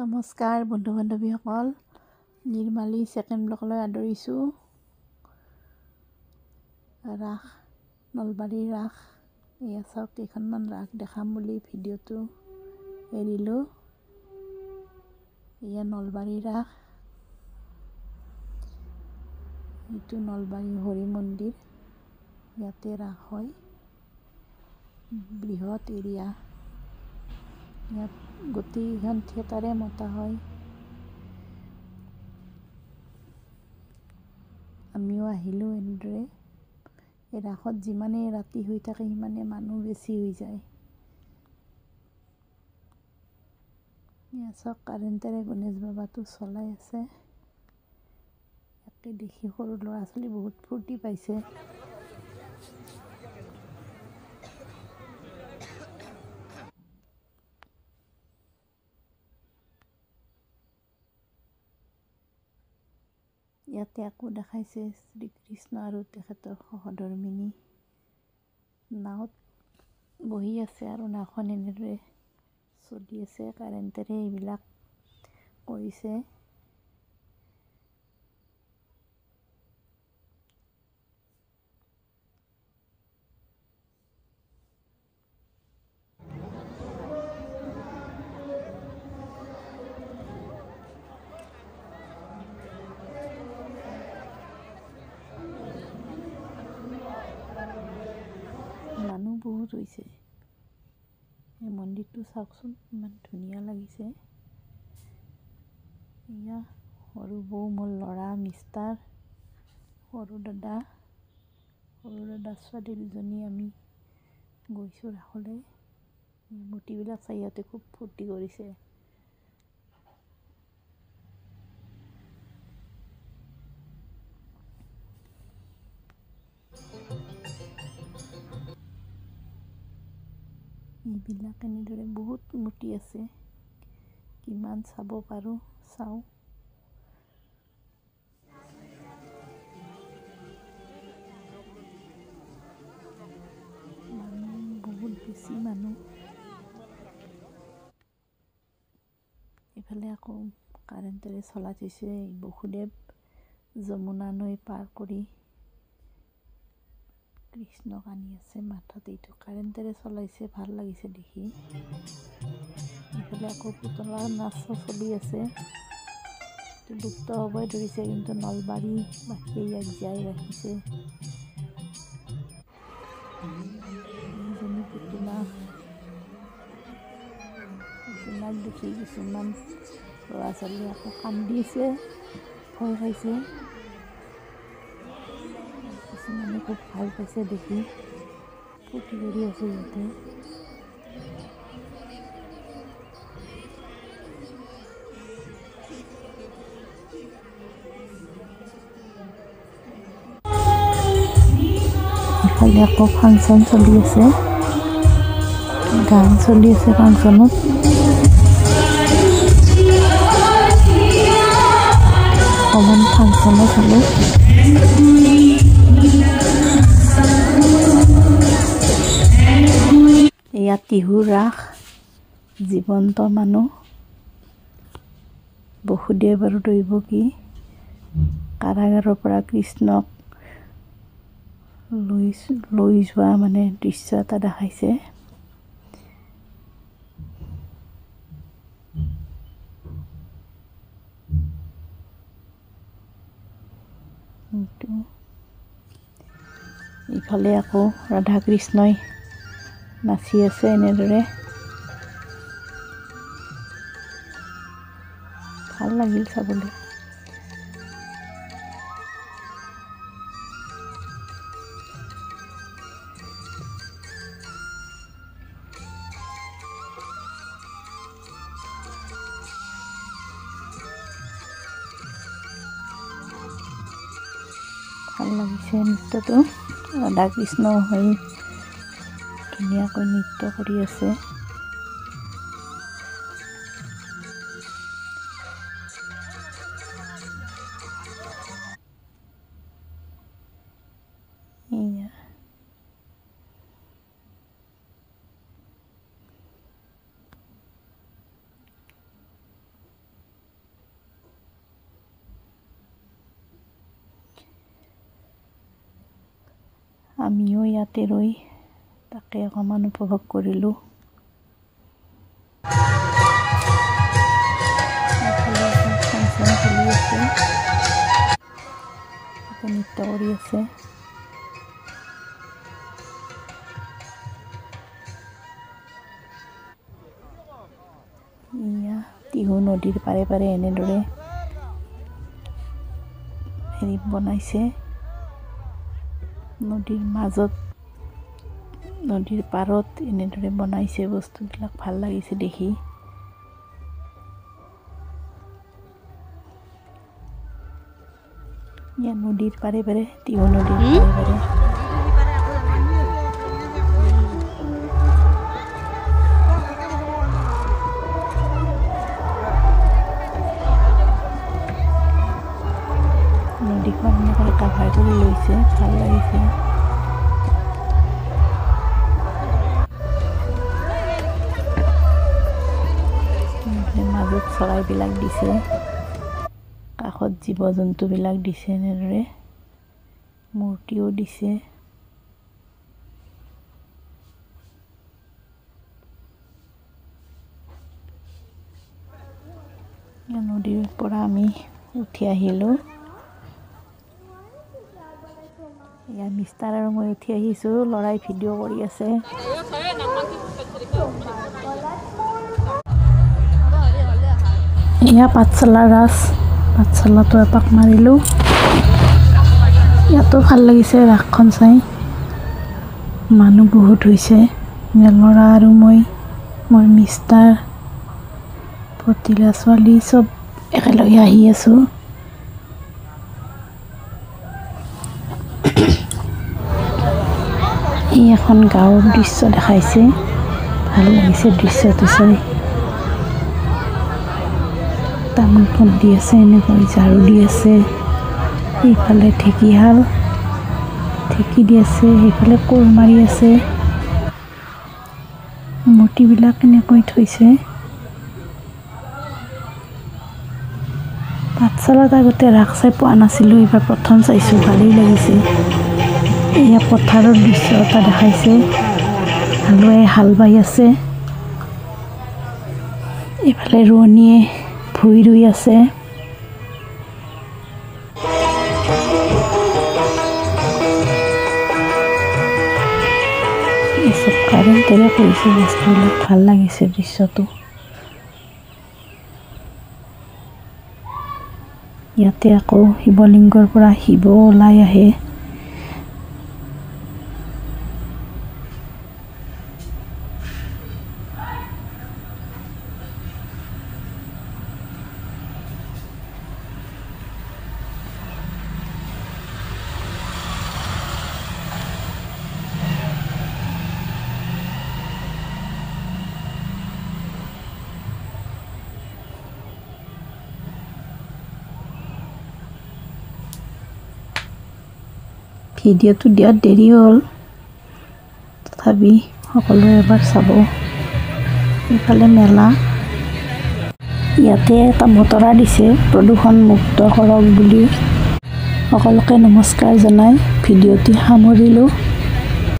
নমস্কাৰ বন্ধু বান্ধৱীসকল, নিৰ্মালী ছেকেণ্ড ব্লকলৈ আদৰিছোঁ। ৰাস, নলবাৰীৰ ৰাস। এয়া চাওক, কেইখনমান ৰাস দেখাম বুলি ভিডিঅ'টো এৰিলোঁ। এয়া নলবাৰীৰ ৰাস। এইটো নলবাৰী হৰি মন্দিৰ, ইয়াতে ৰাস হয়। বৃহৎ এৰিয়া, ইয়াত গোটেইখন থিয়েটাৰে মতা হয়। আমিও আহিলোঁ এনেদৰে। এই ৰাসত যিমানেই ৰাতি হৈ থাকে সিমানে মানুহ বেছি হৈ যায়। এয়া চাওক, কাৰেণ্টেৰে গণেশ বাবাটো চলাই আছে। ইয়াকে দেখি সৰু ল'ৰা ছোৱালী বহুত ফূৰ্তি পাইছে। ইয়াতে আকৌ দেখাইছে শ্ৰীকৃষ্ণ আৰু তেখেতৰ সহধৰ্মিনী নাৱত বহি আছে আৰু নাওখন এনেদৰে চলি আছে। কাৰেণ্টেৰে এইবিলাক কৰিছে। মানুহ বহুত হৈছে। এই মন্দিৰটো চাওকচোন, ইমান ধুনীয়া লাগিছে। এয়া সৰু বৌ, মোৰ ল'ৰা মিষ্টাৰ, সৰু দাদা, সৰু দাদা ছোৱালী দুজনী, আমি গৈছোঁ ৰাসলৈ। মূৰ্তিবিলাক চাই ইহঁতে খুব ফূৰ্তি কৰিছে। এইবিলাক এনেদৰে বহুত মূৰ্তি আছে, কিমান চাব পাৰোঁ চাওঁ। মানুহ বহুত বেছি মানুহ। এইফালে আকৌ কাৰেণ্টেৰে চলাই থৈছে। বসুদেৱ যমুনা নৈ পাৰ কৰি কৃষ্ণক আনি আছে মাথাত, এইটো কাৰেণ্টেৰে চলাইছে, ভাল লাগিছে দেখি। এইফালে আকৌ পুতলা নাচো চলি আছে। এইটো লুপ্ত হ'বই ধৰিছে, কিন্তু নলবাৰীবাসীয়ে ইয়াক জীয়াই ৰাখিছে। এইজনী পুতলা, পুতলাক দেখি কিছুমান ল'ৰা ছোৱালী আকৌ কান্দিছে, ভয় খাইছে। কিছুমানে খুব ভাল পাইছে দেখি, ফূৰ্তি কৰি আছে সিহঁতে। ইফালে আকৌ ফাংচন চলি আছে, গান চলি আছে ফাংচনত। অকণমান ফাংচনো চালোঁ। এয়া টিহুৰ ৰাস, জীৱন্ত মানুহ, বসুদেৱ আৰু দৈৱকী কাৰাগাৰৰ পৰা কৃষ্ণক লৈ লৈ যোৱা মানে দৃশ্য এটা দেখাইছে। ইফালে আকৌ ৰাধা কৃষ্ণই নাচি আছে এনেদৰে। ভাল লাগিল চাবলৈ। ভাল লাগিছে নৃত্যটো। ৰাধা কৃষ্ণ হৈ ধুনীয়াকৈ নৃত্য কৰি আছে। এয়া আমিও ইয়াতে ৰৈ তাকে অকণমান উপভোগ কৰিলোঁ। ফাংচন চলি আছে, নৃত্য কৰি আছে। এয়া টিহু নদীৰ পাৰে পাৰে এনেদৰে হেৰি বনাইছে। নদীৰ মাজত, নদীৰ পাৰত এনেদৰে বনাইছে বস্তুবিলাক, ভাল লাগিছে দেখি। ইয়াৰ নদীৰ পাৰে পাৰে, টিহু নদীৰ পাৰে পাৰে। নদীখন এনেকৈ কাভাৰ কৰি লৈছে, ভাল লাগিছে। মাজত চৰাইবিলাক দিছে, কাষত জীৱ জন্তুবিলাক দিছে, এনেদৰে মূৰ্তিও দিছে। নদীৰ পৰা আমি উঠি আহিলোঁ। এয়া মিষ্টাৰ আৰু মই উঠি আহিছোঁ, ল'ৰাই ভিডিঅ' কৰি আছে। এয়া পাঠশালা ৰাস, পাঠশালাটো এপাক মাৰিলোঁ। ইয়াতো ভাল লাগিছে ৰাসখন চাই, মানুহ বহুত হৈছে। ল'ৰা আৰু মই, মই মিষ্টাৰ, ভতিজা ছোৱালী চব একেলগে আহি আছোঁ। এই এখন গাঁৱৰ দৃশ্য দেখাইছে, ভাল লাগিছে দৃশ্যটো চাই। তামোল পাণ দি আছে, এনেকৈ ঝাৰু দি আছে। এইফালে ঢেঁকীশাল, ঢেঁকী দি আছে, সেইফালে কোৰ মাৰি আছে। মূৰ্তিবিলাক এনেকৈ থৈছে। পাঠশালাত আগতে ৰাস চাই পোৱা নাছিলোঁ, এইবাৰ প্ৰথম চাইছোঁ, ভালেই লাগিছে। এয়া পথাৰৰ দৃশ্য এটা দেখাইছে, হালোৱাই হাল বাই আছে। এইফালে ৰোৱনীয়ে ভুঁই ৰুই আছে। চব কাৰেণ্টেৰে কৰিছে বস্তুবিলাক, ভাল লাগিছে দৃশ্যটো। ইয়াতে আকৌ শিৱলিংগৰ পৰা শিৱ ওলাই আহে। ভিডিঅ'টো দিয়াত দেৰি হ'ল, তথাপি সকলোৱে এবাৰ চাব। এইফালে মেলা, ইয়াতে এটা বতৰা দিছে প্ৰদূষণ মুক্ত কৰক বুলি। সকলোকে নমস্কাৰ জনাই ভিডিঅ'টি সামৰিলোঁ।